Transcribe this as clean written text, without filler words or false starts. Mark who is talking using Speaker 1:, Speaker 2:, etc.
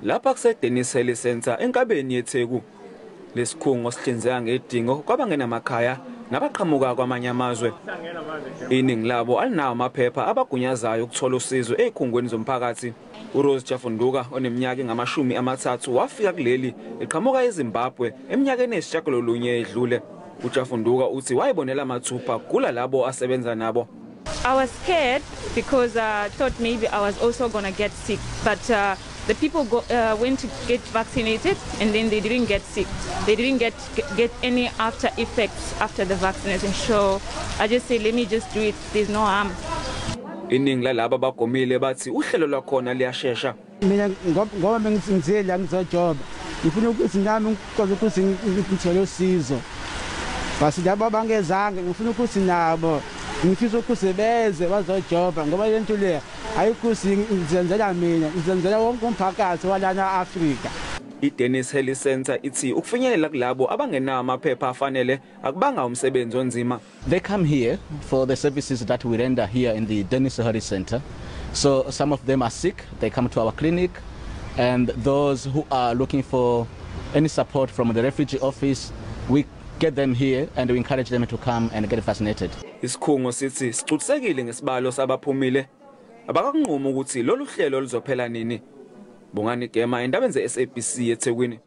Speaker 1: Lapha kuse-Denis Hurley Centre enkabeni yeTheku. Lesikhungo sihlinzeka ngezidingo kwabangenamakhaya nabaqhamuka kwamanye amazwe. Iningi labo alinawo amaphepha abagunyazayo ukuthola usizo ezikhungweni zomphakathi. uRose Chafunduka oneminyaka engama-30 wafika kuleli eqhamuka eZimbabwe eminyakeni eyisishiyagalolunye edlule. UChafunduka uthi wayibonela mathupha kugula labo asebenza nabo.
Speaker 2: I was scared because I thought maybe I was also going to get sick. But the people went to get vaccinated and then they didn't get sick. They didn't get any after effects after the vaccination. So I just say, let me just do it. There's no harm.
Speaker 1: Iningi lalabo abagomile bathi uhlelo lwakhona liyashesha.
Speaker 3: Mina ngoba bengizinzile la ngizojoba, ngifuna ukuthi nami ngikwazi ukuthi ngithole usizo. Basi labo abangezanga ngifuna ukuthi nabo ngifisa ukuthi beze bazojoba, ngoba lento le ayikho ngizenzela mina, ngizenzela wonke umphakathi walana Afrika.
Speaker 1: I-Denis Hurley Centre ithi ukufinyelela kulabo abangenawo amaphepha afanele akubanga umsebenzi onzima.
Speaker 4: They come here for the services that we render here in the Denis Hurley Center. So some of them are sick, they come to our clinic, and those who are looking for any support from the refugee office, we get them here and we encourage them to come and get vaccinated.
Speaker 1: Isikhungo sithi sicutsekile ngesibalo sabaphumile. Abakakunquma ukuthi lolu hlelo luzophela nini. Bongani Gema, endabeni ze-SABC eThekwini.